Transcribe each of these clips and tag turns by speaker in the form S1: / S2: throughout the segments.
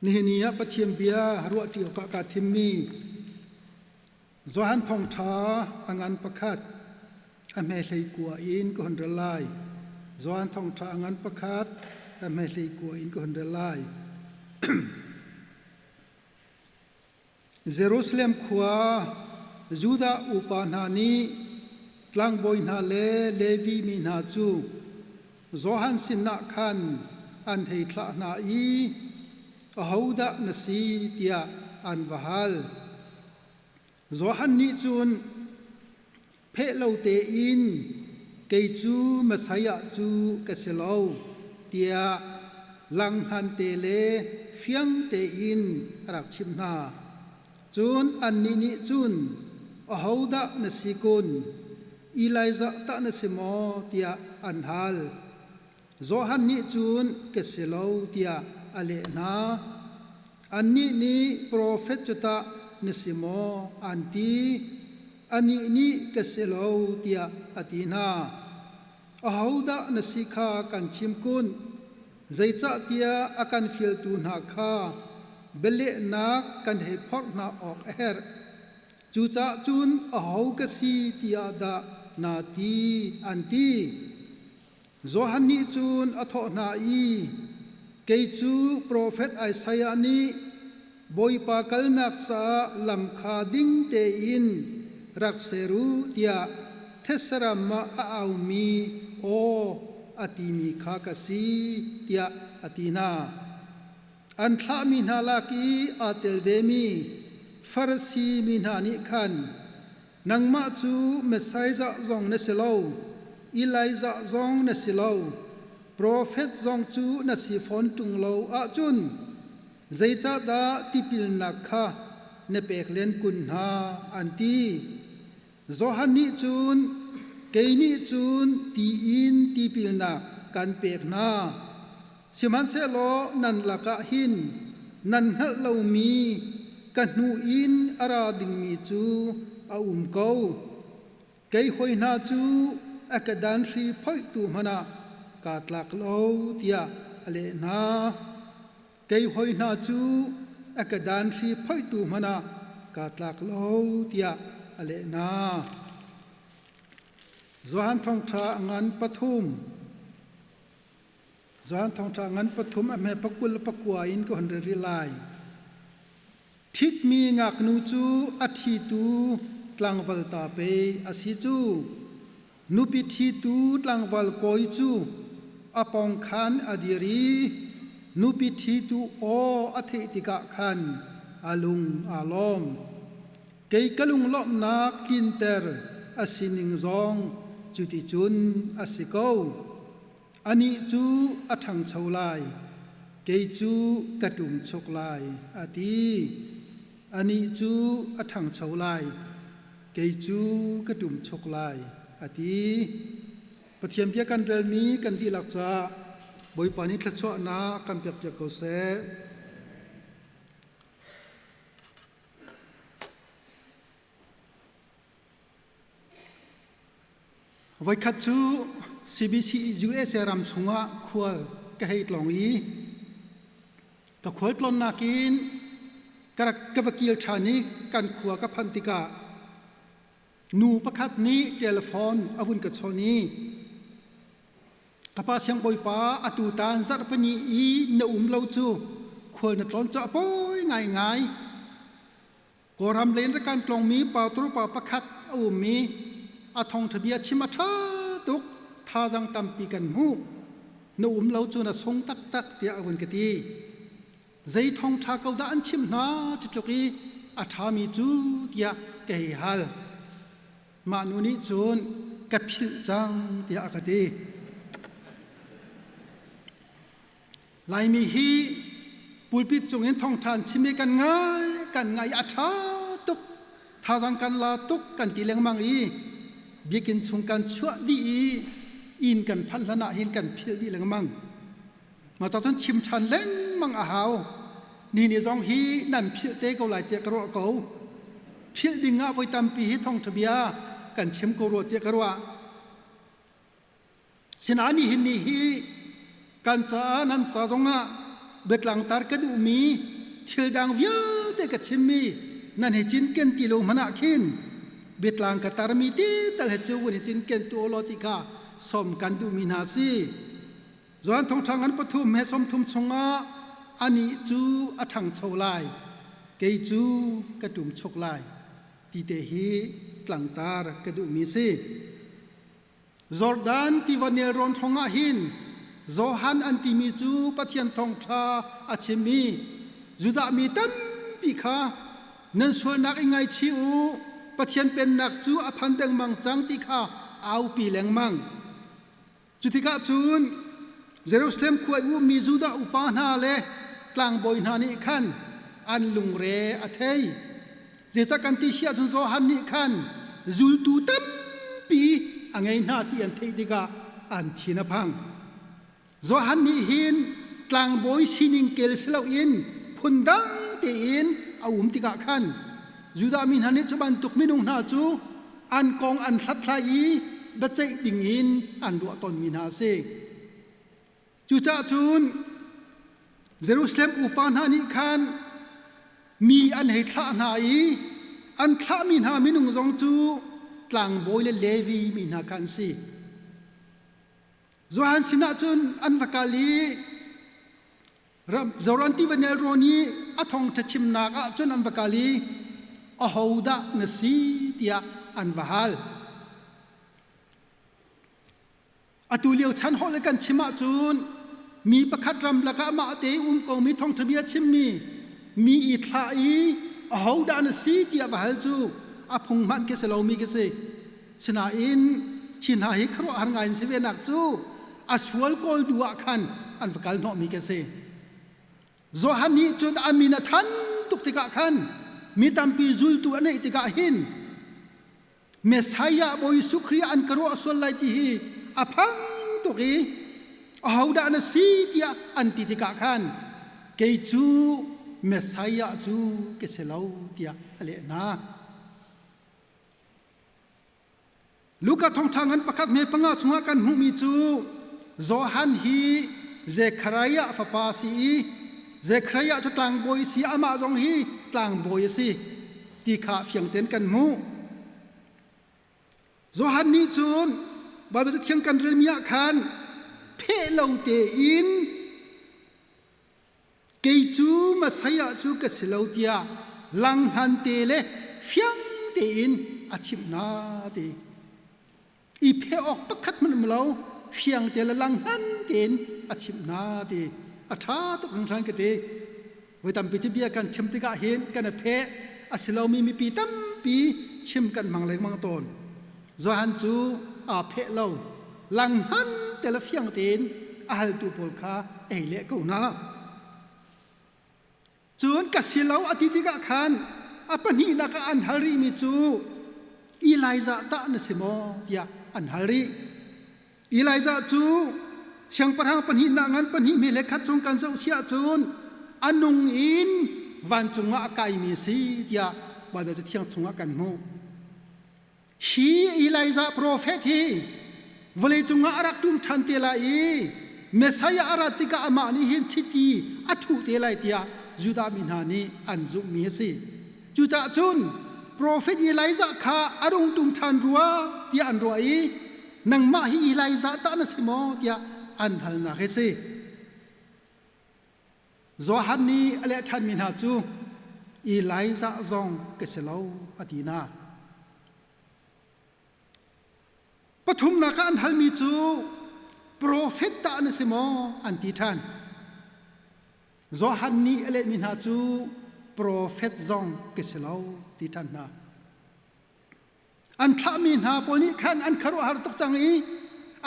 S1: Nihin ni ah Pathian bia ruahṭi awkah kaa thimmi Johan Thawngṭha a ngan pakhat a hme hlei kua in ka hun rel lai. Johan Thawngṭha a ngan pakhat a hme hlei kua in ka hun rel lai. Jerusalem khua Judah upa hna nih tlangbawi hna le Levi mi hna cu Johan sinah khan an hei thlah hna i, “Ahodah na si?” tiah an va hal. Johan nih cun pheh lo tein, “Kei cu Messiah cu ka si lo,” tiah langhngan te le fiang tein a rak chimh hna. Cun annih nih cun, “Ahodah na si kun? Elijah tah na si maw?” tiah an hal. Johan nih cun, “Ka si lo,” tiah a leh hna. Annih nih, “Profet cu tah na si maw?” an ti. Anih nih, “Ka si lo,” tiah a ti hna. Ahodah na si kha kan chim kun? Zeicahtiah a kan fialtu hna kha bialehnak kan hei phorh hna awk a herh. Cucaah cun aho ka si tiah dah naa ti? an ti. Johan nih cun a thawh hna i, Kei cu profet Isaiah nih Bawipa kalnak caah lam kha ding tein rak ser u tiah thetseram ah a aumi aw a timi kha ka si, tiah a ti hna. An thlahmi hna lak i aa tel vemi Farasi mi hna nih khan, Nangmah cu Messiah zong na si lo, Elijah zong na si lo, profet zong cu na si fawn ṭung lo ahcun zeicahdah tipilnak kha na pek len kun hna? an ti. Johan nih cun, Kei nih cun ti in tipilnak kan pek hna. Sihmanhsehlaw nan lakah hin nan hngalh lomi ka hnu in a ra dingmi cu a um ko. Kei hawi hna cu a kedan hri phoihtu hmanh ah kaa tlak lo, tiah a leh hna. Kei hawi hna cu a kedan hri phoihtu hmanh ah kaa tlak lo, tiah a leh hna. Johan Thawngṭha a ngan pathum. Johan Thawngṭha ngan pathum a hme pakul le pakua in ka hun rel rih lai. Ṭhitmi ngaknu cu a ṭhitu tlangval ta pei a si cu. Nupi ṭhitu tlangval kawi cu a pawng khan a dir i nupi ṭhitu aw a theih tikah khan a lung aa lawm. Kei ka lunglawmhnak tlinter a sining zong cuticun a si ko. Anih cu a ṭhangcho lai, kei cu ka ṭumchuk lai, a ti. Anih cu a ṭhangcho lai, kei cu ka ṭumchuk lai, a ti. Pathian bia kan relmi kan dihlak caah Bawipa nih thluachuahnak kan pekpiak ko seh. Voikhat cu CBC USA ram chungah khual ka hei tlawng i ka khual tlawnnak in ka rak ka va kil ṭhan i kan khua ka phanh tikah nu pakhat nih telephone a vun ka chawnh i ka pa siangbawipa atu tan zarhpini i na um lo cu khual na tlawn cu a pawi ngaingai. Kawlram len kan tlongmi pastor pa pakhat a um i a thawngṭha bia chim a ṭha tuk, thazaang tampi kan hmuh. Na um lo cu na sung taktak tiah a vun ka ti. Zei thawngṭha ko dah an chimh hna cutluk i a ṭhami cu tiah ka hei hal. Mah nu nih cun ka philh cang tiah a ka ti. Laimi hi pulpit cungin thawngṭha an chim i kan ngai kan ngai a ṭha tuk, thazaang kan la tuk kan ti lengmang i biakinn chung kan chuah dih i inn kan phanh hlan ah hin kan philh dih lengmang. Mah ca cun chim ṭhan lengmang a hau. Ni ni zong hi nan philh te ko lai tiah ka ruah ko. Philh ding ah voi tampi hi thawngṭha bia kan chim ko rua tiah ka ruah. Sinain nihin ni hi kan caah nan ca zongah Biatlangtar ka duhmi thil dang vialte ka chimmi nan hi cinken ti lo hmanh ah khin biatlang ka tarmi ti tal he cu vun i cinken tu law ti kha som kan duhmi hna si. Johan thawngṭha ngan pathum he 30 chungah anih cu a ṭhangcho lai, kei cu ka ṭumchuk lai ti te hi tlangtar ka duhmi si. Jordan tiva nelrawn hrawngah hin Johan an timi cu Pathian thawngṭha a chim i Judah mi tampi kha nan sualnak i ngaichih u, Pathian pennak cu a phan dengmang cang ti kha aupi lengmang. Cutikah cun Jerusalem khua i ummi Judah upa hna le tlangbawi hna nih khan an lungre a thei. Zeicah kan ti si ahcun Johan nih khan zultu tampi a ngei hna ti an theih tikah an thin a phang. Johan nih hin tlangbawi sining kel si loin phundang tein a um tikah khan Judah mi hna nih cu bantuk minung hna cu an kong an hlathlai i biaceih dingin an ruah tawnmi hna a si. Cucaah cun Jerusalem upa hna nih khan mi an hei thlah hna i an thlahmi hna minung zong cu tlangbawi le Levi mi hna kha an si. Johan sinah cun an va kal i Joran tiva nelrawn i a thawngṭha chimnak ah cun an va kal i ahodah na si tiah an va hal. Atu lio chan holh kan chim ahcun mi pakhat ram lakah mah te um komi thawngṭha bia chimmi mi i thlah i ahodah na si tiah va hal cu a phung hmanh khi si lomi khi si. Sinain hi hna hi khuaruahhar ngai in si ve nak cu a sual kawl duh ah khan an va kal hnawhmi khi si. Johan nih cun a min a than tuk tikah khan mi tampi zultu a neih tikah hin Messiah Bawi Jesuh Khrih an ka ruah sual lai ti hi a phang tuk i ahodah na si tiah an ti tikah khan kei cu Messiah cu ka si lo tiah a leh hna. Luka thawngṭha ngan pakhat hme panga chungah kan hmuhmi cu Johan hi Zekhariah fapa a si i Zekhariah cu tlangbawi a si amah zong hi tlangbawi a si. Ti kha fiang tein kan hmuh. Johan nih cun Baibal Cathiang kan relmi ah khan pheh lo tein kei cu Messiah cu ka si lo tiah langhngan te le fiang tein a chimh hna ti. I pheh awk pakhat hmanh um lo, fiang te le langhngan tein a chimh hna ti. A ṭha tuk hringhran ka ti. Voi tampi cu bia kan chim tikah hin kan i pheh a si lomi mipi tampi chim kan hmang lengmang tawn. Johan cu aa pheh lo. Langhngan te le fiang tein a haltu pawl kha a hei leh ko hna. Cun ka si lo a ti tikah khan a pahnihnak ah an hal rihmi cu Elijah tah na si maw tiah an hal rih. Elijah cu siangpahrang pahnihnak ngan pahnih hme le khat chung kan zoh si ahcun a nung in vancung ah a kaimi a si tiah Baibal Cathiang chungah kan hmuh. Hi Elijah profet hi vawleicung ah a rak ṭum ṭhan te lai i Messiah a rat tikah amah nih hin chiti a thuh te lai tiah Judah mi hna nih an zumhmi a si. Cucaah cun profet Elijah kha a rung ṭum ṭhan rua tiah an ruah i nangmah hi Elijah tah na si maw tiah an halnak hi a si. Johan nih a leh ṭhanmi hna cu Elijah zong ka si lo a ti hna. Pathumnak ah an halmi cu profet tah na si maw an ti ṭhan. Johan nih a lehmi hna cu profet zong ka si lo ti ṭhan hna. An thlahmi hna pawl nih khan an khuaruahhar tuk cang i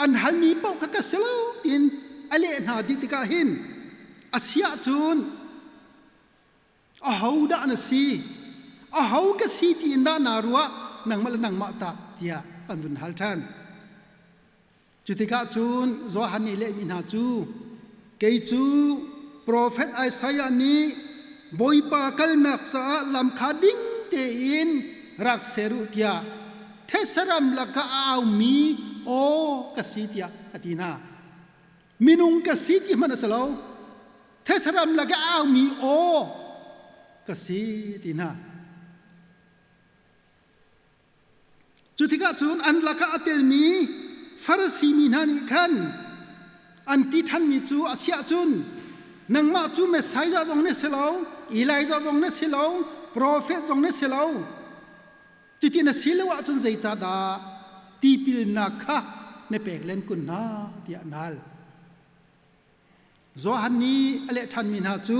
S1: an halmi paoh kha ka si lo tiin a leh hna dih tikah hin a si ahcun ahodah na si aho ka si tiin dah naa ruah nangmah le nangmah tah tiah an vun hal ṭhan. Cu tikah cun Johan nih lehmi hna cu, Kei cu profet Isaiah nih Bawipa kalnak caah lam kha ding tein rak ser u tiah thetse-ram lakah a aumi aw ka si tiah a ti hna. Minung ka si ti hmanh a si lo. Thesram lak i aumi aw ka si ti hna. Cu tikah cun an lakah a telmi Farasi mi hna nih khan an ti ṭhanmi cu a siah cun nangmah cu Messiah zong na si lo, Elijah zong na si lo, profet zong na si lo. Cuti na si lo ahcun zeicahdah tipilnak kha na pek len kun hna tiah an hal. Johan nih a leh ṭhanmi hna cu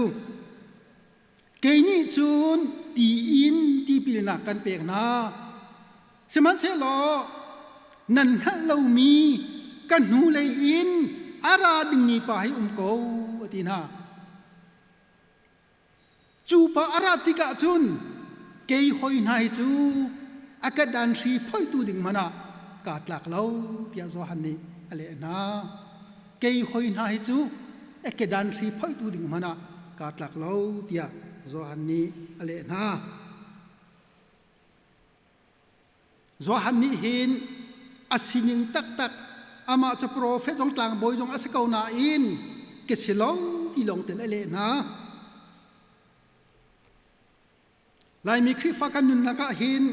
S1: Kei nih cun ti in tipilnak kan pek hna. Sihmanhsehlaw nan hngalh lomi ka hnulei in a ra dingmi pa hi um ko, a ti hna. Cu pa a rat tikah cun kei hoi hna hi cu a ka dan hri phoihtu ding hmanh ah kaa tlak lo, tiah Johan nih a leh hna. Kei hoi hna hi cu a kedan hri phoihtu ding hmanh ah kaa tlak lo tiah Johan nih a leh hna. Johan nih hin a sining taktak amah cu profet zong tlangbawi zong a si ko nain ka si lo ti lawng ten a leh hna. Laimi Khrihfa kan nunnak ah hin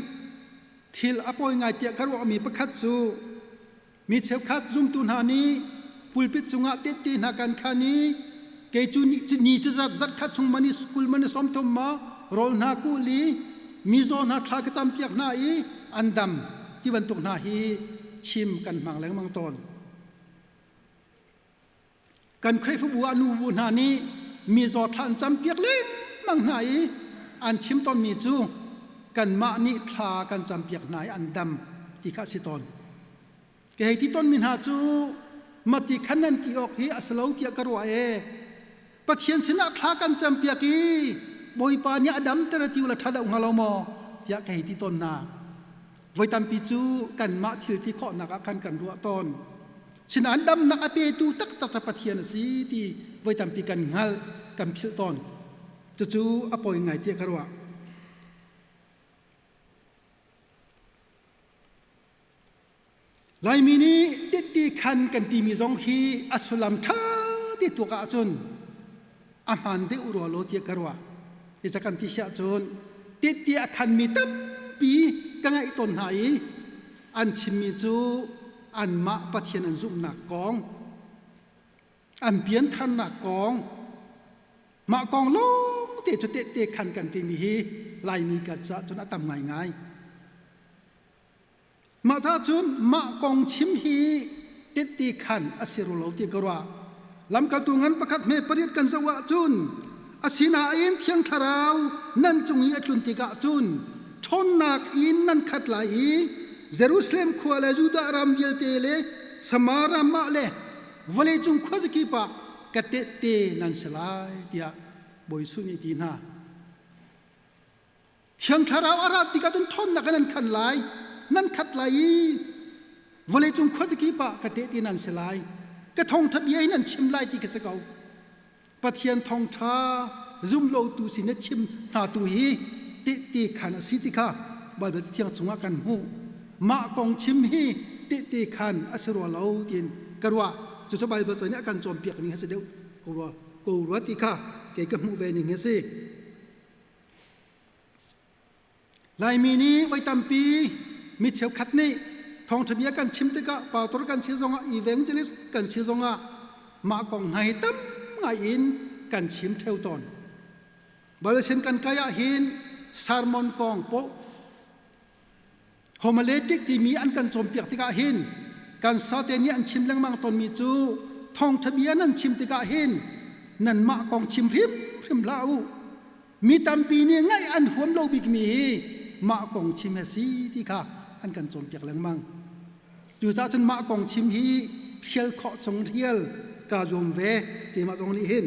S1: thil a pawi ngai tiah ka ruahmi pakhat cu mi cheukhat zumtu hna nih pulpit cungah tehte hna kan khan i kei cu ni cu zat zat khat chung mani kul mani 30 ma rawl hna kul i mizaw hna thla ka campiak hna i an dam ti bantuk hna hi chim kan hmang lengmang tawn. Kan Khrihfabu ah nubu hna nih mizaw thla an campiak lengmang hna i an chim tawnmi cu kanmah nih thla kan campiak hna i an dam ti kha a si tawn. Ka hei ti tawnmi hna cu mati khan nan ti awk hi a si lo tiah ka ruah ee. Pathian sinah thla kan campiak i Bawipa nih a damter a ti ula ṭha deuh hnga lo maw tiah ka hei ti tawn hna. Voi tampi cu kanmah thil ti khawhnak ah khan kan ruah tawn. Sinain damnak a petu taktak cu Pathian a si ti voi tampi kan hngalh, kan philh tawn. Cucu a poi ngai tiah ka ruah. Laimi nih titti khan kan timi zong hi a sullam ṭha ti tuak ahcun a hmaan deuh rua lo tiah ka ruah. Hi ca kan ti siah cun titti a khanmi tampi ka ngaih tawn hna i an chimmi cu anmah Pathian an zumhnak kong, an piantharnak kong, mah kong lawngte cu tehte khan kan timi hi Laimi ka caah cun a tam ngaingai. Mah caah cun mah kong chim hi tehte khan a si ru lo ti ka ruah. Lamkaltu ngan pakhat hme pariat kan zoh ahcun asinain Thiang Thlarau nan cung i a tlun tikah cun ṭhawnnak in nan khat lai i Jerusalem khua le Judah ram vialte le Samar ram ah le vawleicung khuazakip ah ka tehte nan si lai tiah Bawi Jesuh nih a ti hna. Thiang Thlarau a rat tikah cun ṭhawnnak in nan khan lai, nan khat lai i vawleicung khuazakip ah ka tehte nan si lai. Ka thawngṭha bia hi nan chim lai ti ka si ko. Pathian thawngṭha zumlotu sin na chim hna tu hi tehte khan a si ti kha Baibal Thiang chungah kan hmuh. Mah kong chim hi tehte khan a si rua lo tiin ka ruah. Cucu Baibal ca nih a kan cawnpiak ning a si deuh ko rua, ko rua ti kha kei ka hmuh ve ning hi a si. Laimi nih voi tampi mi cheukhat nih thawngṭha bia kan chim tikah pastor kan si zongah evangelist kan si zongah mah kong hna hi tam ngai in kan chim ṭheo tawn. Balasin kan kai ah hin sermon kong poh homiletic timi an kan cawnpiak tikah hin kan sate nih an chim lengmang tawnmi cu thawngṭha bia nan chim tikah hin nanmah kong chim hrimhrim hlah u. Mi tampi nih ngaih an huam lo bikmi hi mah kong chim a si ti kha an kan cawnpiak lengmang. Cucaah cun mah kong chim hi hrial khawh chung hrial kaa zuam ve keimah zong nih hin.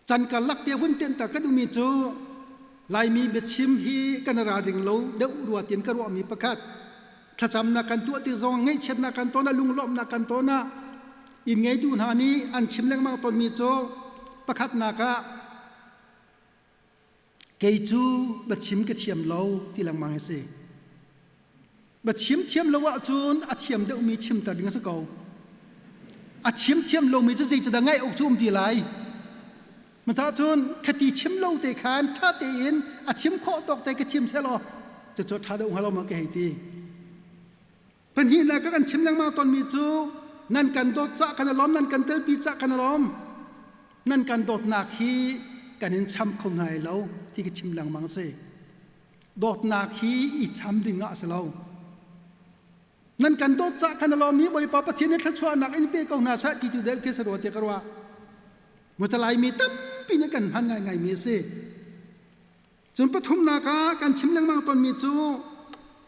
S1: Can karlak te vun tenhter ka duhmi cu Laimi biachim hi kan ralring lo deuh rua tiin ka ruahmi pakhat thlacamnak kan tuah ti zong ngaihchiatnak kan ton ah lunglawmhnak kan ton ah inn ngeitu hna nih an chim lengmang tawnmi cu pakhatnak ah kei cu biachim ka thiam lo ti lengmang a si. Biachim thiam lo ahcun a thiam deuhmi chimter ding a si ko. A chim thiam lomi cu zei cu dah ngaih awk cu um ti lai? Maca cun khati chim lo te khan ṭha tein a chim khawh tawk te ka chim selaw cucu ṭha deuh hnga lo ma ka hei ti. Pahnihnak ka kan chim lengmang tawnmi cu nan kan dawt cah kan i lawm, nan kan telpi cah kan i lawm. Nan kan dawtnak hi kan in cham kho hna lo ti ka chim lengmang si. Dawtnak hi i cham ding ah a si lo. Nan kan dawt cah kan i lawm i Bawipa Pathian nih thluachuahnak in pe ko hna seh ti tu deuh khi si rua ti ka ruah. Mucalai mi tampi nih kan hman ngaingai mi a si. Cun pathumnak ah kan chim lengmang tawnmi cu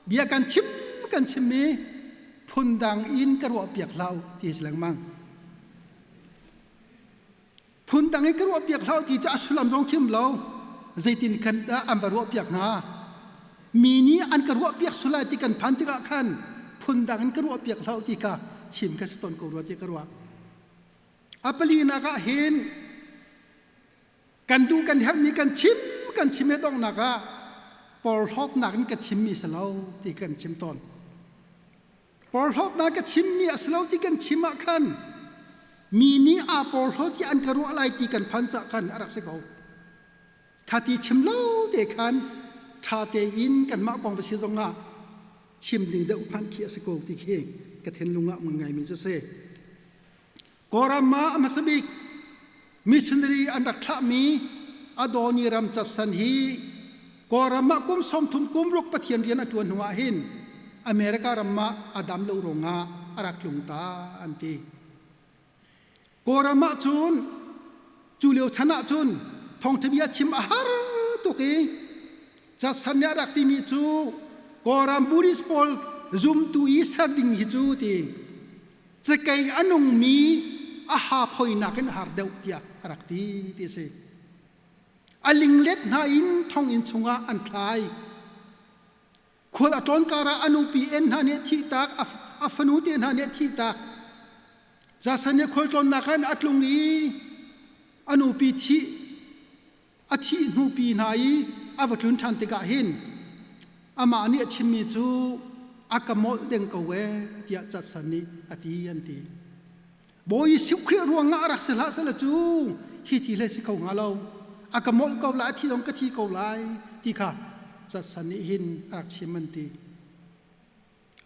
S1: bia kan chim kan chimmi phundang in ka ruahpiak hlah u ti si lengmang. Phundang in ka ruahpiak hlah u ti cu a sullam zong khim lo. Zeitin kan dah an va ruahpiak hnga? Mi nih an ka ruahpiak sulai ti kan phan tikah khan phundang in ka ruahpiak hlah u ti kha chim ka si tawn ko rua ti ka ruah. A palinak ah hin Kan duh kan herhmi kan chim kan chim he donghnak ah porhlawtnak in ka chimmi si lo ti kan chim tawn. Porhlawtnak ka chimmi a si lo ti kan chim ah khan mi nih aa porhlaw ti an ka ruah lai ti kan phan cah khan a rak si ko. Kha ti chim lo te khan ṭha tein kanmah kong va si zongah chim ding deuh hmanh khi a si ko ti khi ka thinlung ah ngaimi cu si. Kawlram ah a hmasa bik missionary an rak thlahmi Adoni ram Judson hi Kawlram ah kum 30 kum ruk Pathian rian a ṭuan hnuah hin America ram ah a dam lo ruangah a rak tlung ta an ti. Kawlram ah cun cu lio chan ah cun thawngṭha bia chim a har tuk i Judson nih a rak timi cu Kawlram Buddhist pawl zumtu i ser ding hi cu ti cakei a nungmi a ha phoinak in a har deuh tiah a rak ti ti a si. A linglet hna in thonginn chungah an thlai. Khual a tlawn karah a nupi en hna nih thihtak, a fanu te hna nih thihtak. Jason nih khualtlawnnak in a tlung i a nupi thih a thih hnupi hna i a va tlun ṭhan tikah hin amah nih a chimmi cu a ka molh deng ko ee tiah Judson nih a ti an ti. Bawi Jesuh Khrih ruangah a rak si hlah sehla cu hi thi hlei si kho hnga lo. A ka molh ko lai, a thi zong ka thi ko lai ti kha Judson nih hin a rak chim an ti.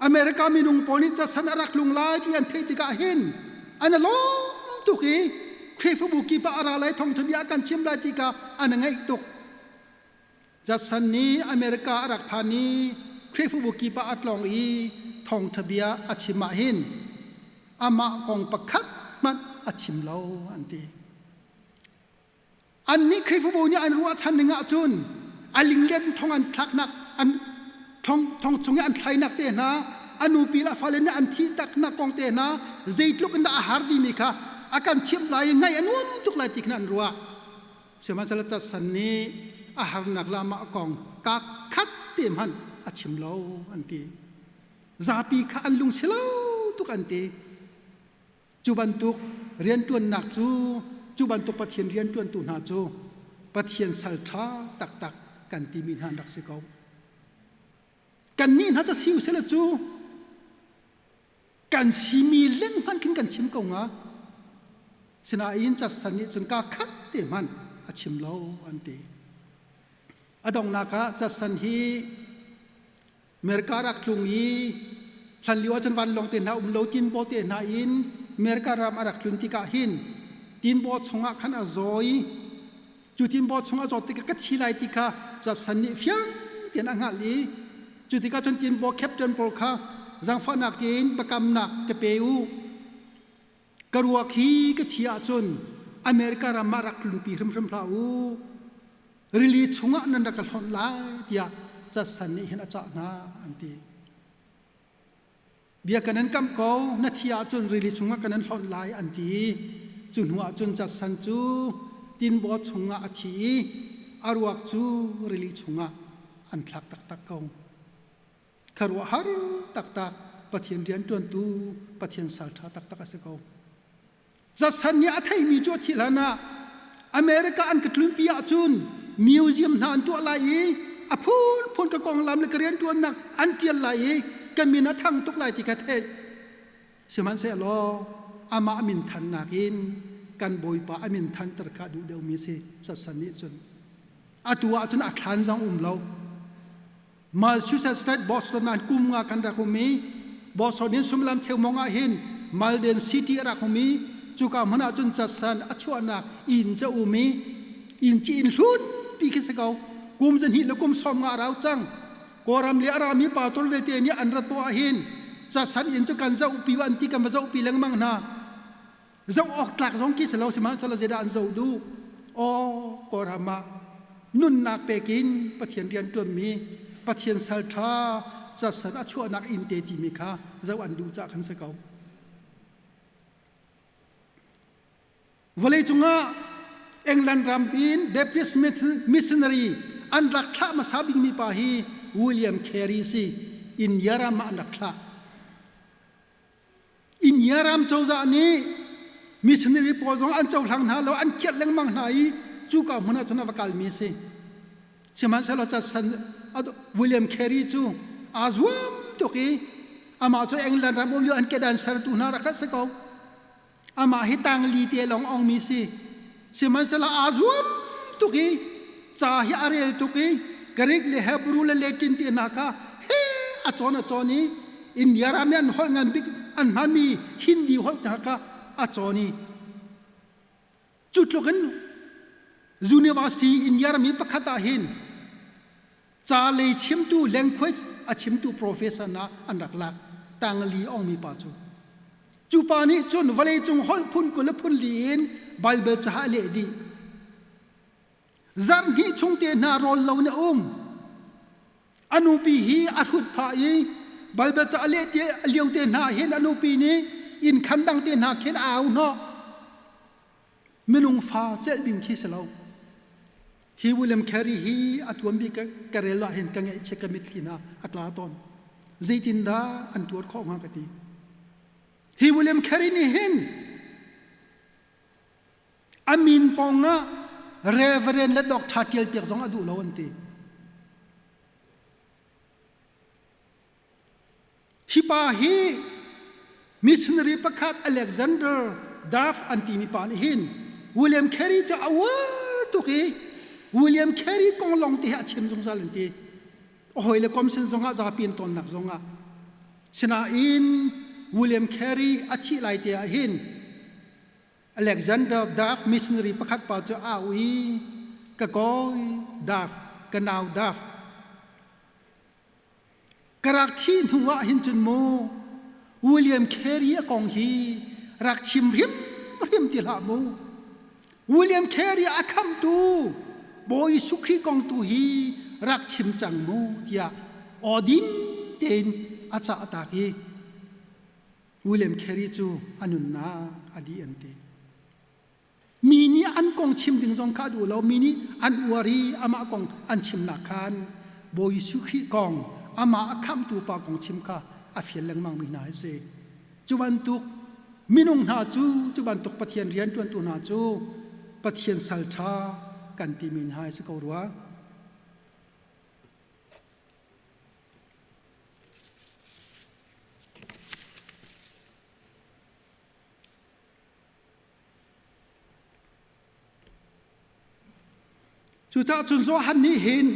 S1: America minung pawl nih Judson a rak tlung lai ti an theih tikah hin an i lawm tuk i Khrihfabu kip ah a ra lai thawngṭha bia kan chim lai ti kha an i ngaih tuk. Judson nih America a rak phan i Khrihfabu kip ah a tlawng i thawngṭha bia a chim ah hin amah kong pakhat hmanh a chim lo an ti. Annih Khrihfabu nih an ruahchan ning ahcun a linglet in thong an thlaknak an thong thong chung i an thlainak te hna a nupi le a fale nih an thih taknak kong te hna zeitluk in dah a har timi kha a kan chimh lai i ngaih a nuam tuk lai ti khin an ruah. Sihmanhsehlaw Judson nih a harnak le amah kong ka khat te hmanh a chim lo an ti. Zapi kha an lung si lo tuk an ti. Cu bantuk rianṭuannak cu cu bantuk Pathian rianṭuantu hna cu Pathian sal ṭha taktak kan timi hna an rak si ko. Kannih hna cu si usila cu kan simi leng hmanh khin kan chim ko hnga. Sinain Judson nih cun kaa khat te hmanh a chim lo an ti. A donghnak ah Judson hi America rak tlung i hlanlio ahcun vanlawng te hna um lo tinbaw te hna in America ram a rak tlun tikah hin tinbaw chungah khan a zaw i cu tinbaw chung a zawt tikah ka thi lai ti kha Judson nih fiang tein a hngalh i cu tikah cun tinbaw captain pawl kha zaangfahnak tein biakamnak ka pe u ka ruak hi ka thi ahcun America ram ah rak tlunpi hrimhrim hlah u Rili chungah nan rak ka hlonh lai tiah Judson nih hin a cah hna an ti. Bia kan in kamh ko, na thi ahcun rili chungah kan in hlonh lai an ti. Cu hnu ahcun Judson cu tinbaw chungah a thi i a ruak cu rili chungah an thlak taktak ko. Khuaruahhar taktak Pathian rianṭuantu Pathian salṭha taktak a si ko. Judson nih a theimi cu a thih hlan ah America an ka tlunpi ahcun museum hna an tuah lai i a phunphun ka konglam le ka rianṭuannak an ṭial lai i ka min a thang tuk lai ti kha theih. Sihmanhsehlaw amah min thannak in kan Bawipa a min thanter kha duh deuhmi si Satan nih cun. Atu ah cun a thlan zong um lo. Massachusetts State Boston ah kum nga kan rak um i Boston in suimilam cheumong ah hin Malden City a rak um i cuka hmun ah cun Judson a chuahnak inn ca um i inn ci inn hlun pi khi si ko. Kum zahnih le kum 50 a rau cang. Kawlram le a rami pastor vialte nih an rat poah hin Judson inn cu kan zohpi an ti kan va zohpi lengmang hna. Zoh awk tlak zong khi si lo sihmanhsehlaw zeidah an zoh duh? Aw Kawlram ah nunnak pek in Pathian rian ṭuanmi Pathian sal ṭha Judson a chuahnak inn te timi kha zoh an duh caah khan si ko. Vawleicung ah England ram in Baptist missionary an rak thlah hmasa bikmi pa hi William Carey si. India ram ah an rak thlah. India ram cozah nih missionary pawl zong an cohlang hna lo, an kiat lengmang hna i cuka hmun ah cun a va kalmi a si. Sihmanhsehlaw Judson William Carey cu aa zuam tuk i amah cu England ram um lio an kedan sertu hna rak si ko. Amah hi tangli te lawng ongmi si. Sihmanhsehlaw aa zuam tuk i ca hi a rel tuk i Greek le Hebrew le Latin ti hna kha he a cawn a cawn i India ram i an holh ngan bik an hmanmi Hindi holh hna kha a cawn i cu tluk in university India ram i pakhat ah hin ca lei chimtu language a chimtu professor na an rak lak tangli ongmi pa cu cu pa nih cun vawleicung holh phun 20 le phun li in Bible ca a leh dih. Zarh hnih chung te hna rawl lo in a um. A nupi hi a hrut phah i Bible ca a leh te lio te hna hin a nupi nih inn khan dang te hna khin a au hnawh. Minung fa celh ding khi si lo. Hi William Carey hi a tuanbi ka rel ah hin ka ngaihchia ka mitthli hna a tla tawn. Zeitindah an tuar khawh hnga ka ti. Hi William Carey nih hin a min pawng ah Reverend le Doctor tial piak zong a duh lo an ti. Hi pa hi missionary pakhat Alexander Duff an timi pa nih hin William Carey cu a uar tuk i William Carey kong lawng te hi a chim zungzal an ti. A hawile kom sin zongah zapi an tonnak zongah. Sinain William Carey a thih lai te ah hin Alexander Duff missionary pakhat pa cu a au i ka kawi Duff, ka nau Duff, Ka rak thih hnu ah hin cun mu William Carey a kong hi rak chim hrimhrim ti hlah mu. William Carey a khamtu Bawi Jesuh Khrih kong tu hi rak chim cang mu tiah aw din tein a cah tak i William Carey cu a nunnak a dih an ti. Mi nih an kong chim ding zong kha a duh lo. Mi nih an uar i amah kong an chimnak khan Bawi Jesuh Khrih kong, amah a khamhtu pa kong chim kha a fial lengmangmi hna hi si. Cu bantuk minung hna cu, cu bantuk Pathian rianṭuantu hna cu Pathian sal ṭha kan timi hna hi si ko rua. Cucaah cun Johan nih hin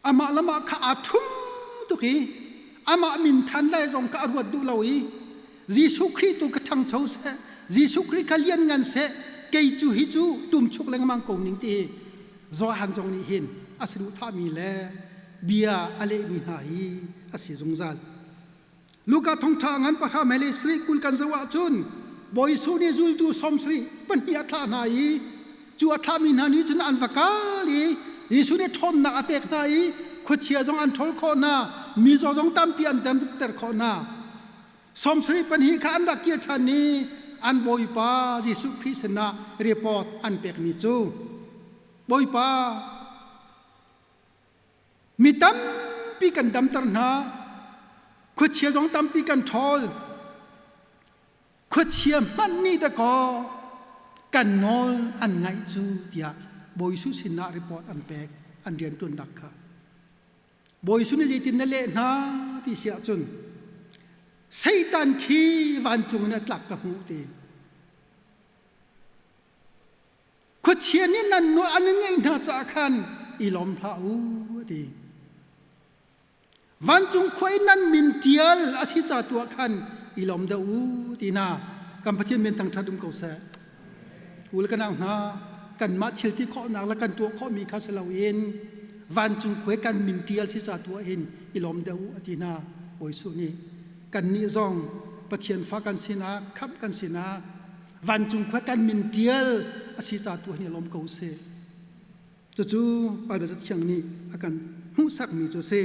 S1: amah le mah kha aa ṭhum tuk i amah min than lai zong kha a ruat duh lo i Jesuh Khrih tu ka ṭhangcho seh, Jesuh Khrih kha lianngan seh, kei cu hi cu ṭumchuk lengmang ko ning ti hi Johan zong nih hin a saduhthahmi le bia a lehmi hna hi a si zungzal. Luka thongṭha ngan pahra mele sarih 20 kan zoh ahcun Bawi Jesuh nih zultu 72 a thlah hna i cu a thlahmi hna nih cun an va kal i Jesuh nih ṭhawnnak a pek hna i khuachia zong an ṭhawl khawh hna, mizaw zong tampi an damter khawh hna. 72 kha an rak kir ṭhan i an Bawipa Jesuh Khrih sinah report an pekmi cu Bawipa Mi tampi kan damter hna. Khuachia zong tampi kan ṭhawl. Khuachia hmanh nih dakaw kan nawl an ngaih cu tiah Bawi Jesuh sinah report an pek an rianṭuannak kha. Bawi Jesuh nih zeitin na leh hna ti si ahcun. Satan khi vancung in a tlak ka hmuh ti. Khuachia nih nan nawl an in ngeih hna caah khan i lawm hlah u a ti. Vancung khua i nan min ṭial a si ca tu ah khan i lawm deuh u ti hna. Kan Pathian min thangṭhat um ko seh. U le ka nau hna, kanmah thil ti khawhnak le kan tuah khawhmi kha si loin vancung khua i kan min ṭial si ca tu ah hin i lawm deuh u a ti hna. Bawi Jesuh nih kannih zong Pathian fa kan sinak, khamh kan sinak, vancung khua kan min ṭial a si ca tu hin i lawm ko seh. Cucu Baibal Cathiang nih a kan hmuhsakmi cu a si.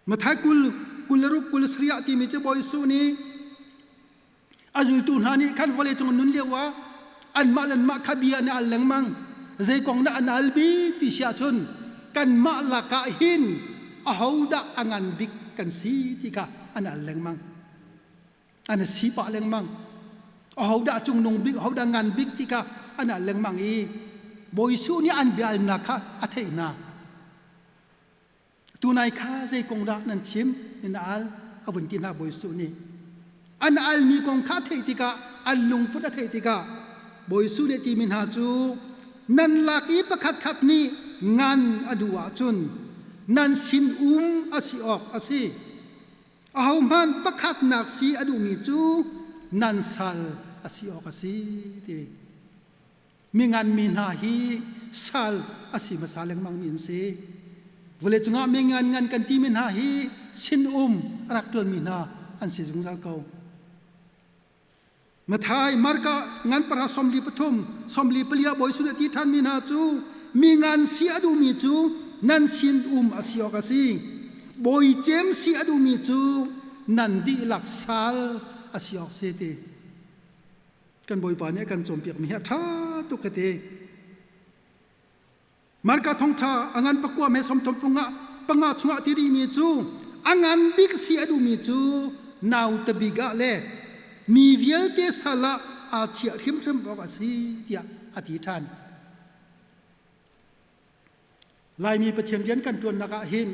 S1: Matthai 20, 26, 27 ah timi cu Bawi Jesuh nih a zultu hna nih khan vawleicung nun lio ah anmah le anmah kha bia an i al lengmang. Zei kong dah an al bik ti si ahcun kanmah lakah hin ahodah a ngan bik kan si ti kha an al lengmang. An i si pah lengmang. Ahodah cungnung bik, ahodah ngan bik ti kha an al lengmang i Bawi Jesuh nih an biaalnak kha a theih hna. Tunai kha zei kong dah nan chim? In a al a vun ti hna Bawi Jesuh nih. An almi kong kha a theih tikah, an lungput a theih tikah Bawi Jesuh nih timi hna cu nan lak i pakhatkhat nih ngan a duh ahcun nan sin um a si awk a si. Ahohmanh pakhatnak si a duhmi cu nan sal a si awk a si ti. Mingan mi hna hi sal a si hmasa lengmang mi an si. Vawlei cungah mi ngan ngan kan timi hna hi sin-um a rak ṭuanmi hna an si zungzal ko. Mathai, Marka ngan para 43, 44 ah Bawi Jesuh nih a ti ṭhanmi hna cu mi ngan si a duhmi cu nan sin um a si awk a si. Bawi cem si a duhmi cu nan dihlak sal a si awk si ti. Kan Bawipa nih a kan cawnpiakmi hi a ṭha tuk ka ti. Marka thawngṭha a ngan pakua me 35 panga chungah ti rihmi cu a ngan bik si a duhmi cu nauta bik ah le mi vialte sal ah aa chiah hrimhrim awk a si tiah a ti ṭhan. Laimi Pathian rian kan ṭuannak ah hin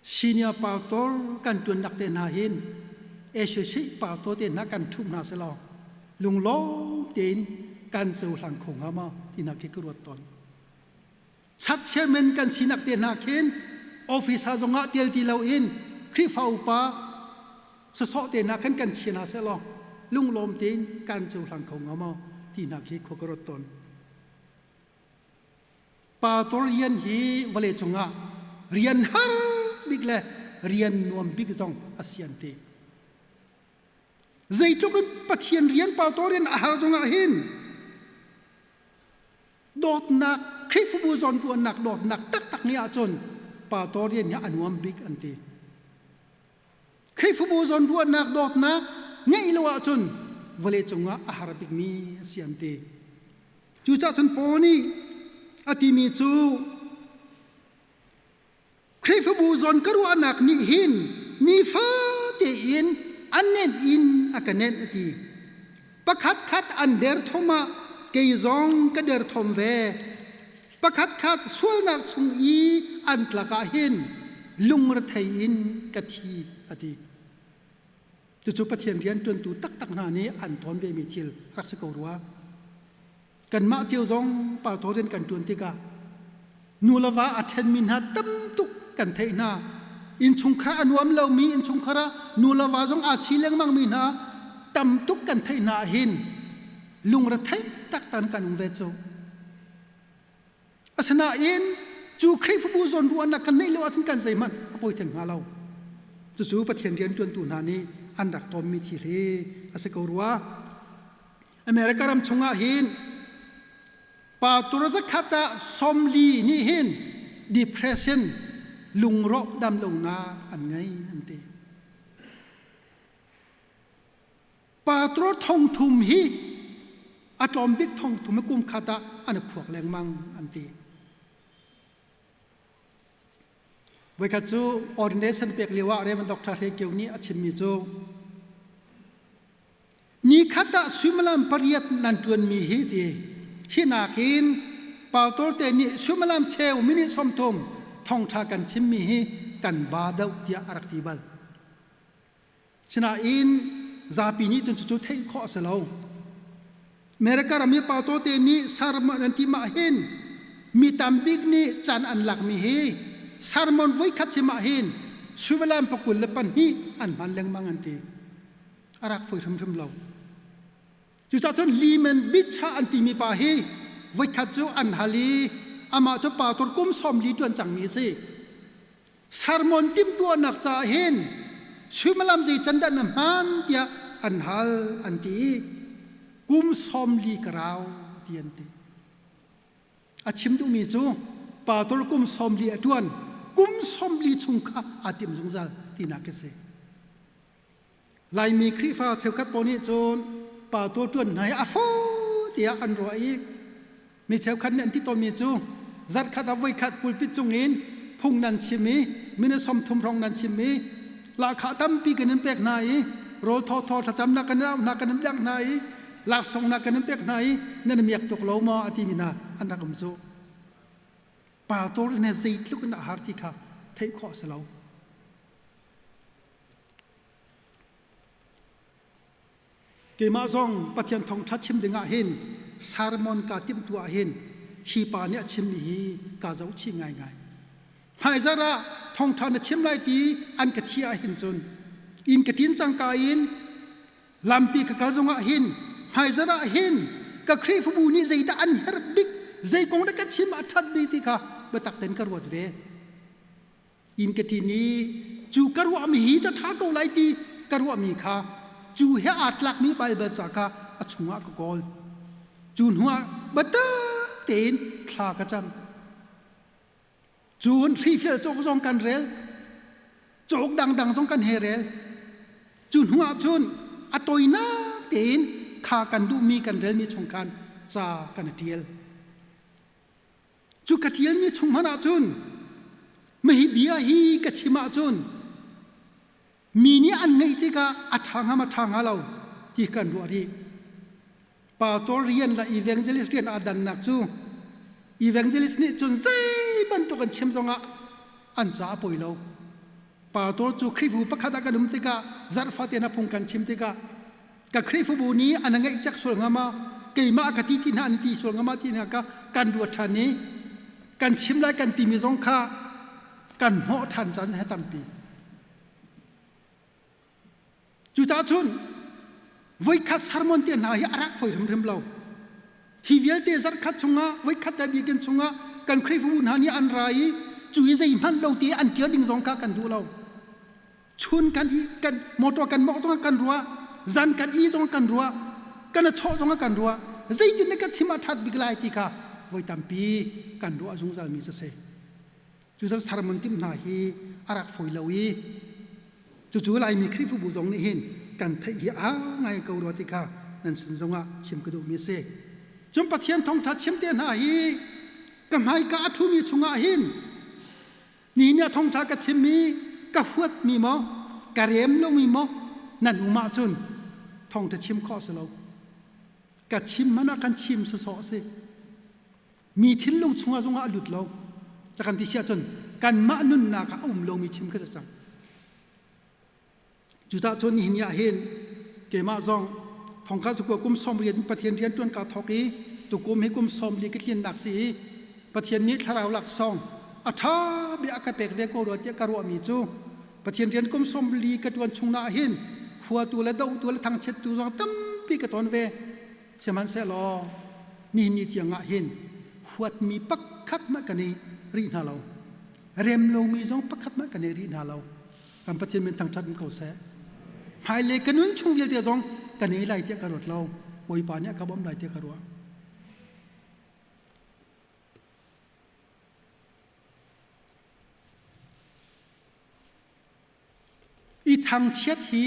S1: senior pastor kan ṭuannak te hna hin associate pastor te hna kan ṭhumh hna selaw lunglawm tein kan cohlang kho hnga maw tinak khi ka ruat tawn. Chat chairman kan sinak te hna khin officer zongah tel ti loin Khrihfa upa sasawh te hna khan kan chia hna sehlaw lunglawm tein kan cohlang kho hnga maw tinak khi khua ka ruat tawn. Pastor rian hi vawlei cungah rian har bik le rian nuam bik zong a si an ti. Zeitluk in Pathian rian pastor rian a har zongah hin dawtnak Khrihfabu zawnruahnak dawtnak taktak nih ahcun pastor rian hi a nuam bik an ti. Khrihfabu zawnruahnak dawtnak ngeih lo ahcun vawlei cungah a har bikmi a si an ti. Cucaah cun Paul nih a timi cu Khrihfabu zawn ka ruahnak nih hin nifate in an nenh in a ka nenh a ti. Pakhat khat an derthawm ah kei zong ka derthawm ve. Pakhat khat sualnak chung i an tlak ah hin lungrethei in ka thi a ti. Cucu Pathian rianṭuantu taktak hna nih an tawn vemi thil rak si ko rua. Kanmah cio zong pastor rian kan ṭuan tikah nu le va a ṭhenmi hna tam tuk kan theih hna. Innchungkhar a nuam lomi innchungkhar ah nu le va zong aa si lengmangmi hna tam tuk kan theih hna ahhin lungrethei taktak kan um ve cu. Asinain cu Khrihfabu zawnruahnak kan neih lo ahcun kan zeihmanh a poi theng hnga lo. Cucu Pathian rianṭuantu hna nih an rak tawnmi thil hi a si ko rua. America ram chungah hin pastor zakhat ah 40 nih hin depression lungrawh damlonak an ngei an ti. Pastor 3000 hi a tlawm bik 3000 kum khat ah an i phuak lengmang an ti. Voikhat cu ordination pek lio ah Reverend Dr. Hle Kio nih a chimmi cu Nikhat ah suimilam 8 nan ṭuanmi hi ti hi nakin pastor te nih suimilam cheu minute 30 thawngṭha kan chimmi hi kan ba deuh tiah a rak ti bal. Sinain zapi nih cun cucu theih khawh a si lo. America ram i pa tawte nih sermon an ti mah hin mi tambik nih caan an lakmi hi sermon voikhat chim ah hin suimilam 22 an hman lengmang an ti. A rak foi hrimhrim lo. Cucaah cun Lehman Beach ah an timi pa hi voikhat cu an hal i amah cu pastor kum 40 ṭuan cangmi a si. Sermon timhtuahnak caah hin suimilam zei can dah na hman tiah an hal an ti i kum 40 ka rau ti an ti. A chim duhmi cu pastor kum 40 a ṭuan kum 40 chung kha aa tim zungzal tinak a si. Laimi Khrihfa cheukhat pawl nih cun pa tualṭuan hna hi a fo tiah an ruah i mi cheukhat nih an ti tawnmi cu zarhkhat ah voikhat pulpit cungin phung nan chim i minute 30 hrawng nan chim i lahkhah tampi kan in pek hna i rawl thawthaw thlacamnak kan in auh hna kan in biak hna i laksawngnak kan in pek hna i nan i miak tuk lo maw a timi hna an rak um cu. Pastor nih zeitluk in a har ti kha theih khawh a si lo. Keimah zong Pathian thawngṭha chim dingah hin sermon kaa timhtu ah hin hi pa nih a chimmi hi kaa zohchih ngaingai. Hmaizarh ah thawngṭha na chim lai ti an ka thi ah hin cun inn ka ṭin cangka in lampi ka kal zongah hin hmaizarh ah hin ka Khrihfabu nih zeidah an herh bik zei kong dah ka chim a ṭhat bik ti kha biatak tein ka ruat ve. Inn ka ṭin i cu ka ruahmi hi ca ṭha ko lai ti ka ruahmi kha cu he aa tlakmi Baibal ca kha a chungah ka kawl. Cu hnuah biatak tein thla ka cam. Cun hrifel cawk zong kan rel, cawk dangdang zong kan he rel. Cu hnuah cun a toinak tein kha kan duhmi kan relmi chung khan ca kan i ṭial. Cu ka ṭialmi chung hmanh ahcun mahi bia hi ka chim ahcun mi nih an ngeih tikah a ṭha hnga ma ṭha hnga lo ti kan ruah rih. Pastor rian le evangelist rian aa dannak cu evangelist nih cun zei bantuk an chim zongah an ca a poi lo. Pastor cu Khrihfabu pakhat ah kan um tikah zarhfate na phung kan chim tikah ka Khrihfabu nih an ngeih cek sual hnga ma keimah ka ti ti hna an ti sual hnga ma ti hna ka kan ruat ṭhan i kan chim lai kan timi zong kha kan hnawh ṭhan caan he tampi. Cucaah cun voikhat sermon te hna hi a rak foi hrimhrim lo. Hi vialte zarhkhat chungah voikhat te biakinn chungah kan Khrihfabu hna nih an ra i cu i zeihmanh lo te an kir ding zong kha kan duh lo. Chun kan i kan motor kan mawk zongah kan ruah, zan kan i zong kan ruah, kan a chawh zongah kan ruah. Zeitin ka chim a ṭhat bik lai ti kha voi tampi kan ruah zungzal mi si. Cucan sermon timh hna hi a rak fawi lo i cucu Laimi Khrihfabu zong nih hin kan theih hi a ngai ko rua ti kha nan sin zongah chim ka duhmi a si. Cun Pathian thawngṭha chim te hna hi ka hmaika a ṭhumi chungah hin ni nih a thawngṭha ka chimmi ka huatmi maw ka rem lomi maw nan um ahcun thawngṭha chim khawh a si lo. Ka chim hmanh ah kan chim sawsawh a si. Mi thinlung chungah zongah a lut lo. Ca kan ti si ahcun kanmah nunnak ah a um lomi chim kha si cang. Cucaah cun nihin ni ah hin keimah zong thongkhat zakua kum 80 in Pathian rian ṭuan kaa thawk i tukum hi kum 40 ka tlinnak si i Pathian nih thlarau laksawng a ṭha bia a ka pek ve ko rua tiah ka ruahmi cu Pathian rian kum 40 ka ṭuan chung ah hin huatu le dohtu le thangchiattu zong tampi ka ton ve. Sihmanhsehlaw nihin ni tiang ah hin huatmi pakhat hmanh kan i rih hna lo. Rem lomi zong pakhat hmanh kan i rih hna lo. Kan Pathian min thangṭhat in ko seh. Hmailei ka nun chung vialte zong ka nei lai tiah ka ruat lo. Bawipa nih a ka bawmh lai tiah ka ruah. I thangchiat hi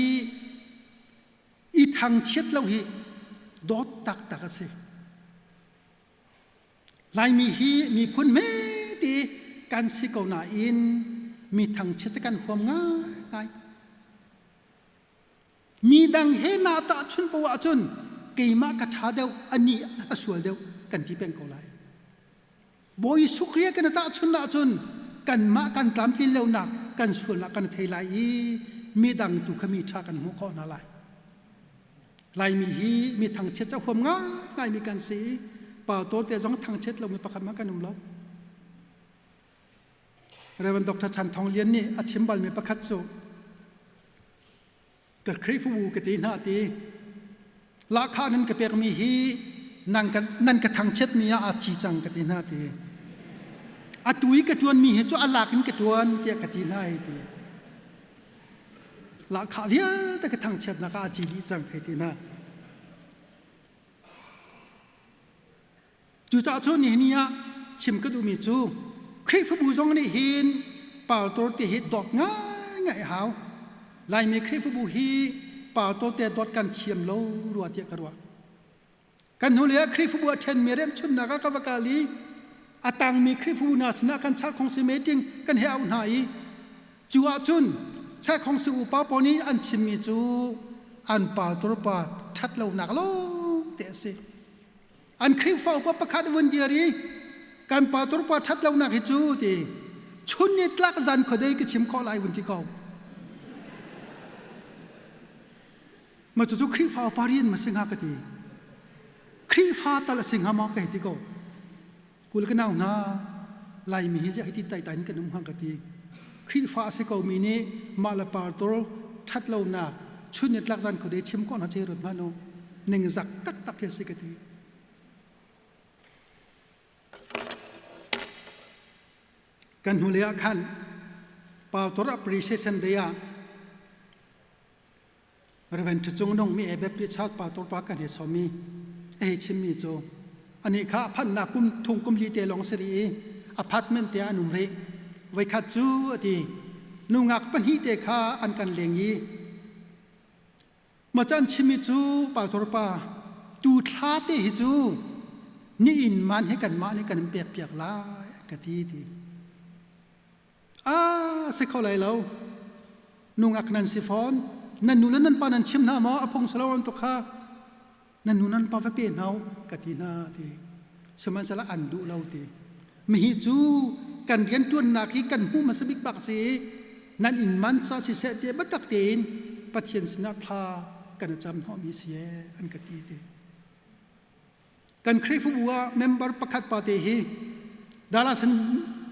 S1: i thangchiat lo hi dawt taktak a si. Laimi hi miphun hmete kan si ko nain mi thangchiat cu kan huam ngaingai. Mi dang he naa tahchunh poah ahcun keimah ka ṭha deuh, anih a sual deuh kan ti peng ko lai. Bawi Jesuh Khrih kan i tahchunh ahcun kanmah kan tlamtlin lonak kan sualnak kan thei lai i midang tu kha mi ṭha kan hmuh khawh hna lai. Laimi hi mi thangchiat ca huam ngaingai mi kan si i pastor te zong thangchiat lomi pakhat hmanh kan um lo. Reverend Dr. Chan Thong Lian nih a chim balmi pakhat cu ka Khrihfabu ka ti hna ti lahkhah nan ka pekmi hi nan ka nan ka thangchiatmi ah aa thi cang ka ti hna ti atu i ka ṭuanmi hi cu a lak in ka ṭuan tiah ka ti hna hei ti lahkhah vialte ka thangchiatnak ah a ci dih cang hei ti hna. Cucaah cun nihin ni ah chim ka duhmi cu Khrihfabu zong nih hin pastor te hi dawt ngaingai a hau. Laimi Khrihfabu hi pastor te dawt kan thiam lo rua tiah ka ruah. Kan hnulei ah Khrihfabu a ṭhenmi remchunnak ah ka va kal i a tangmi Khrihfabu hna sinah kan chalkhongsi meeting kan he auh hna i cu ahcun chalkhongsi upa pawl nih an chimmi cu an pastor pa ṭhat lonak lawng te a si. An Khrihfa upa pakhat vun dir i kan pastor pa ṭhat lonak hi cu ti chun ni tlak zan khuadei ka chim khawh lai vun ti ko. Ma cucu Khrihfa upa rian ma si hnga ka ti. Khrihfa tal a si hnga maw ka hei ti ko. Kul ka nau hna Laimi hi hei ti tai tai in kan um hnga ka ti. Khrihfa a si ko mi nih mah le pastor ṭhat lonak chun ni tlak zan khuadei chim ko hna che ruat hmanh u. Ningzak taktak hi a si ka ti. Kan hnulei ah khan pastor appreciation day ah Reverend Ṭha Nung mi Baptist Church pastor pa kan he sawm i a hei chimmi cu anih kha a phanhnak kum thum kum li te lawng si rih i apartment te ah an um rih. Voikhat cu a ti nungak pahnih te kha an kan leng i ma can chimmi cu pastor pa tu thla te hi cu ni inn man hi kanmah nih kan in pek piak lai an ka ti ti. Ah, si kho lai lo. Nungak nan si fawn. Nan nu le nan pa nan chim hna maw? A phung salo an tuk kha. Nan nu nan pa va pe hna ka ti hna ti. Sihmanhsehlaw an duh lo ti. Mihi cu kan rian ṭuannak hi kan hmuh hmasa bik bak si. Nan inn man ca siseh ti biatak tein Pathian sinah thla kan i cam hnawhmi si ee an ka ti ti. Kan Khrihfabu ah member pakhat pa te hi Dallas in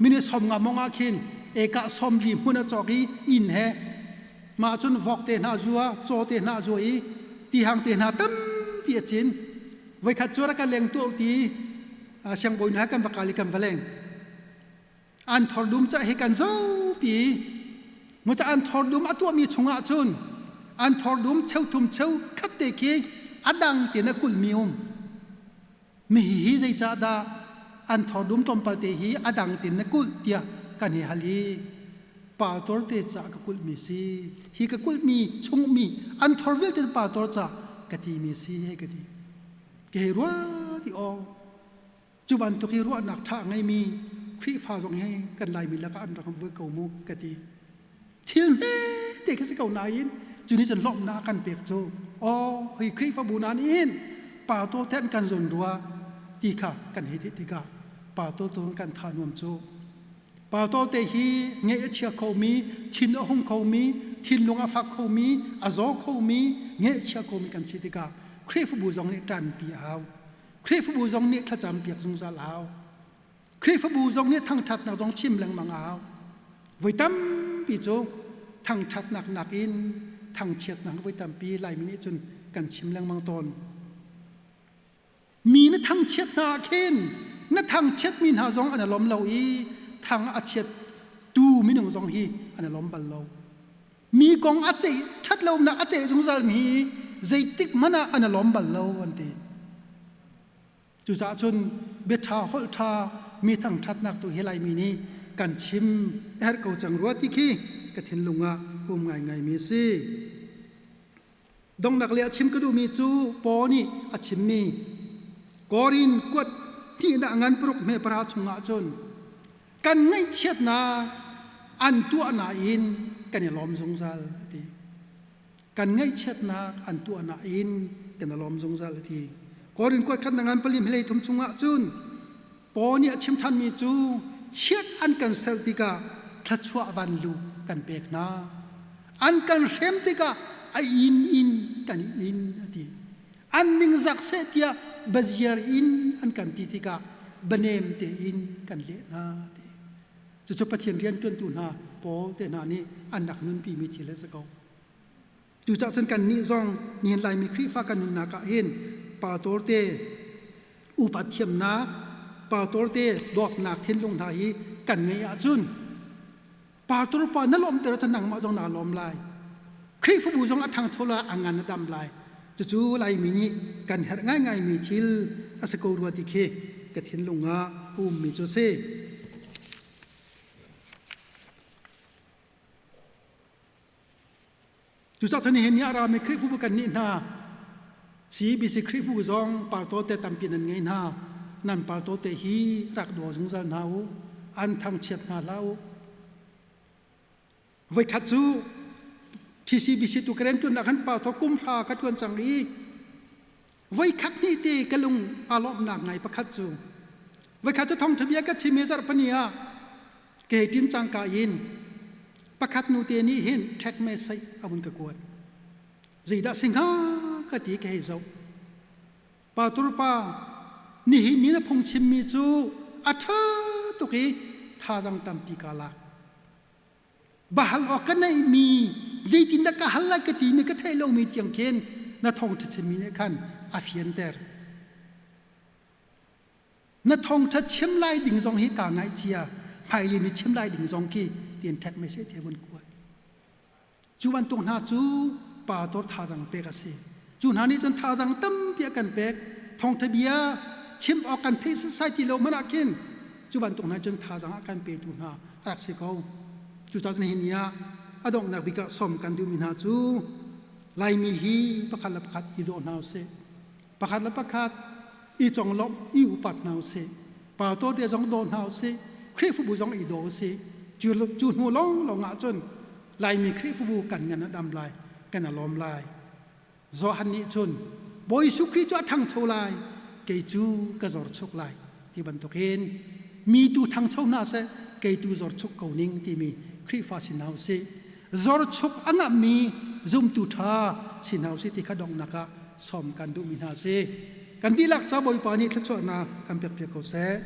S1: minute 50 mong ah khin eka 40 hmun a cawk i inn he mah cun vok te hna zua caw te hna zua i tihang te hna tampi a cin voikhat cu rak ka leng tuah ti siangbawi hna kan va kal i kan va leng an thor dum ca hi kan zopi mu ca an thor dum a tuahmi chungah cun an thor dum cheu thum cheu khat te khi a dang te na kulmi um mi hi hi zeicah dah an thor dum tlawmpal te hi a dang tin na kulh tiah kan hi hal i pastor te ca ka kulhmi si hi ka kulhmi chungmi an thor vialte pastor ca ka ti mi si he ka ti ke hei rua ti aw Cu bantuk i ruahnak ṭha a ngeimi Khrihfa zong hi kan Laimi lakah an rak um ve ko mu ka ti. Thil hmete khi si ko nain cu nih cun lawmhnak a kan pek cu aw hi Khrihfabu hna nih hin pastor te an kan zawn rua ti kha kan hei theih tikah pastor tu kan tha nuam cu. Pastor te hi ngeih a chia khomi, thin a hung khomi, thinlung a fak khomi, a zaw khomi, ngeih a chia khomi kan si tikah Khrihfabu zong nih ṭanpi a hau. Khrihfabu zong nih thlacam piak zungzal a hau. Khrihfabu zong nih thangṭhatnak zong chim lengmang a hau. Voi tampi cu thangṭhatnak nakin thangchiatnak voi tampi Laimi nih cun kan chim lengmang tawn. Mi na thangchiat hna ah khin na thangchiatmi hna zong an i lawm lo i thang a chiat tu minung zong hi an i lawm bal lo. Mi kong a ceih ṭhat lonak a ceih zungzal mi hi zeitik hmanh ah an i lawm bal lo an ti. Cucaah cun biaṭha holh ṭha mi thangṭhatnak tu hi Laimi nih kan chim a herh ko cang rua ti khi ka thinlung ah um ngaingaimi a si. Donghnak le a chim ka duhmi cu Paul nih a chimmi Korin kuat hnihnak ngan paruk hme para chungah cun kan ngaihchiatnak an tuah nain kan i lawm zungzal a ti. Kan ngaihchiatnak an tuah nain kan i lawm zungzal a ti. Korin kuat khat ngan pali hlei thum chungah cun Paul nih a chim ṭhanmi cu chiat an kan ser tikah thluachuah vanlu kan pek hna. An kan hrem tikah a inn in kan in a ti. An ningzak seh tiah baziar in an kan ti tikah banem tein kan leh hna ti. Cucu Pathian rianṭuantu hna Paul te hna nih an rak nunpi mi thil a si ko. Cucaah cun kannih zong nihin Laimi Khrihfa kan nunnak ah hin pastor te upat thiamnak, pastor te dawtnak thinlung hna hi kan ngeih ahcun pastor pa na lawmter ahcun nangmah zong naa lawm lai. Khrihfabu zong a ṭhangcho lai, a ngan a dam lai. Cucu Laimi nih kan herh ngaingaimi thil a si ko rua ti khi ka thinlung ah a ummi cu a si. Cucaah cun nihin ni ah rami Khrihfabu kan nih hna CBC Khrihfabu zong partaw te tampi nan ngei hna. Nan partaw te hi rak daw zungzal hna u. An thangchiat hna hlah u. Voikhat cu TCBC tu ka rianṭuannak han partaw kum hra ka ṭuan cang i voikhat hnih te ka lung aa lawmhnak ngai pakhat cu voikhat cu thawngṭha bia ka chim i zarhpani ah Ke ṭin cangka in pakhat nu te nih hin ṭhek message a vun ka kuat. Zeidah si hnga ka ti ka hei zoh. Pastor pa, nihin ni na phung chimmi cu a ṭha tuk i thazang tampi ka lak. Bahal awk ka neihmi zeitindah ka hal lai ka timi ka theih lomi tiang khin na thawngṭha chimmi nih khan a fianter. Na thawngṭha chim lai ding zong hi kaa ngaihcia, hmailei mi chim lai ding zong khi tiin ṭhek me seh ti a vun kuat. Cu bantuk hna cu pastor thazang pek a si. Cu hna nih cun thazang tampi a kan pek. Thawngṭha bia chim awk kan theih setsai ti lo hmanh ah khin cu bantuk hna cun thazang a kan petu hna a rak si ko. Cucaah cun nihin ni ah a donghnak bik ah sawm kan duhmi hna cu Laimi hi pakhat le pakhat i daw hna usih. Pakhat le pakhat i conglawmh i upat hna usih. Pastor te zong daw hna usih. Khrihfabu zong i daw usih. Cu, cu hnu lawnglawng ah cun Laimi Khrihfabu kan ngan a dam lai, kan a lawm lai. Johan nih cun Bawi Jesuh Khrih cu a ṭhangcho lai, kei cu ka zorchuk lai ti bantukin mi tu ṭhangcho hna seh, kei tu zorchuk ko ning timi Khrihfa si hna usih. Zorchuk a ngamhmi zumtu ṭha si hna usih ti kha donghnak ah sawm kan duhmi hna a si. Kan dihlak ca Bawipa nih thluachuahnak kan pekpiak ko seh.